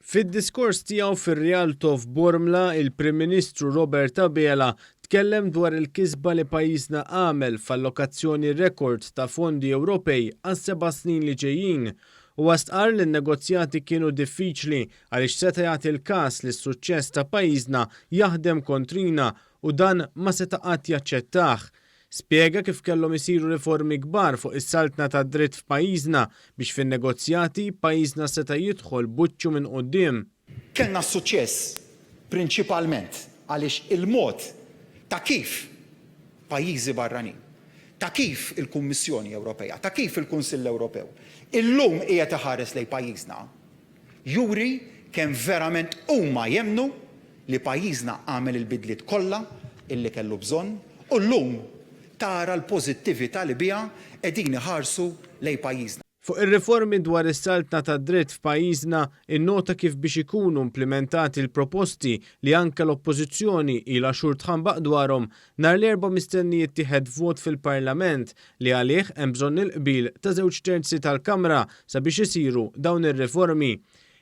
Fid-diskors tiegħu fir-Rialto f'Bormla, il-Prim Ministru Robert Abela tkellem dwar il-kisba li pajjiżna għamel f'allokazzjoni rekord ta' fondi Ewropej għas-seba' snin li ġejjin. Huwa stqarr li n-negozjati kienu diffiċli għaliex seta' jagħti l-każ li s-suċċess ta' pajjiżna jaħdem kontrina u dan ma seta' qatt jaċċettah. Spjega kif kellhom isiru riformi kbar fuq is-saltna tad-dritt f'pajjiżna biex fin-negozjati pajjiżna seta' jidħol b'wiċċu minn quddiem. Kellna s-suċċess prinċipalment għaliex il-mod ta' kif pajjiżi barranin, ta' kif il-Kummissjoni Ewropea, ta' kif il-Kunsill Ewropew illum qiegħed iħares lejn pajjiżna, Juri kemm verament huma jemmnu li pajjiżna għamel il-bidliet kollha illi kellu bżonn u llum tara l-pożittività li biha qegħdin iħarsu lejn pajjiżna. Fuq ir-riformi dwar is-saltna tad-dritt f'pajjiżna, innota kif biex ikunu implimentati l-proposti li anke l-Oppożizzjoni ilha xhur tħambaq dwarhom, nhar l-Erbgħa mistenni jittieħed vot fil-Parlament li għalih hemm bżonn il-qbil ta' żewġ terzi tal-Kamra sabiex isiru dawn ir-riformi.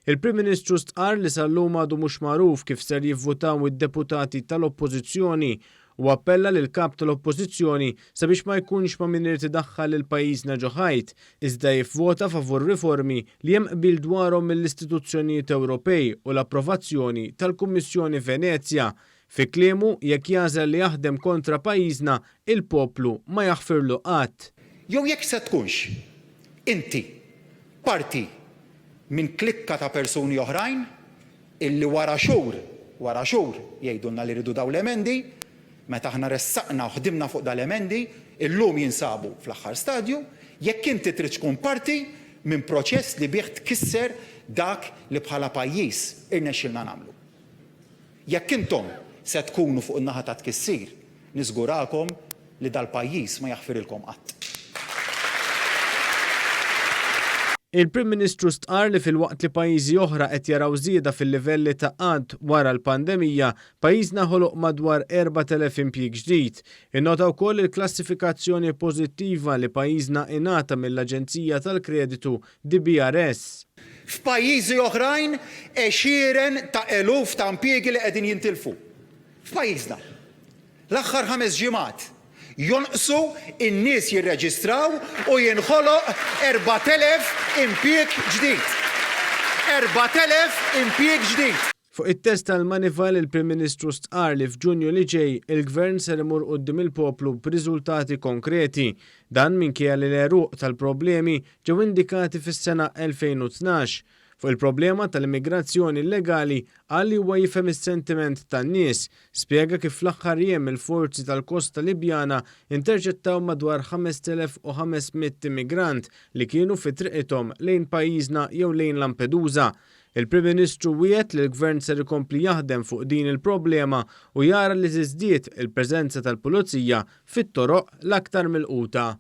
Il-Prim Ministru stqarr li sal-lum għadu mhux magħruf kif ser jivvutaw id-deputati tal-Oppożizzjoni u appella lill-Kap tal-Oppożizzjoni sabiex ma jkunx ma' min irid idaħħal lil pajjiżna ġo ħajt iżda jivvota favur riformi li hemm qbil dwarhom mill-istituzzjonijiet Ewropej u l-approvazzjoni tal-Kummissjoni Venezja. Fi kliemu, jekk jagħżel li jaħdem kontra pajjiżna, il-poplu ma jaħfirlu qatt. Jew jekk se tkunx inti parti minn klikka ta' persuni oħrajn illi wara xhur, wara xhur jgħidulna li rridu dawn l-emendi, meta aħna ressaqna u ħdimna fuq dal-emendi, illum jinsabu fl-aħħar stadju, jekk inti tridx tkun parti minn proċess li bih tkisser dak li bħala pajjiż irnexxielna nagħmlu. Jekk intom se tkunu fuq in-naħa tat-tkissir, niżgurakom li dal-pajjiż ma jaħfirilkom qatt. Il-Prim Ministru stqarr li filwaqt li pajjiżi oħra qed jaraw żieda fil-livelli ta' qgħad wara l-pandemija, pajjiżna ħoloq madwar 4,000 impjieg ġdid. Innota wkoll il-klassifikazzjoni pożittiva li pajjiżna ingħata mill-aġenzija tal-kreditu DBRS. F'pajjiżi oħrajn għexieren ta' eluf ta' impjiegi li qegħdin jintilfu. F'pajjiżna, l-aħħar ħames ġimgħat, jonqsu n-nies jirreġistraw u jinħoloq 4,000 impjieg ġdid. 4,000 impjieg ġdid! Fuq it-test tal-Manival il-Prim Ministru stqarr li f'Ġunju li ġej il-Gvern ser imur quddiem il-poplu b'riżultati konkreti. Dan minkejja li l-għeruq tal-problemi ġew indikati fis-sena 2012. Fuq il-problema tal-immigrazzjoni illegali qal li huwa jifhem is-sentiment tan-nies. Spjega kif fl-aħħar jiem il-forzi tal-kosta Libjana interċettaw madwar 5,500 immigrant li kienu fi triqithom lejn pajjiżna jew lejn Lampedusa. Il-Prim Ministru wiegħed li l-Gvern ser ikompli jaħdem fuq din il-problema u jara li tiżdied il-preżenza tal-Pulizija fit-toroq l-aktar milquta.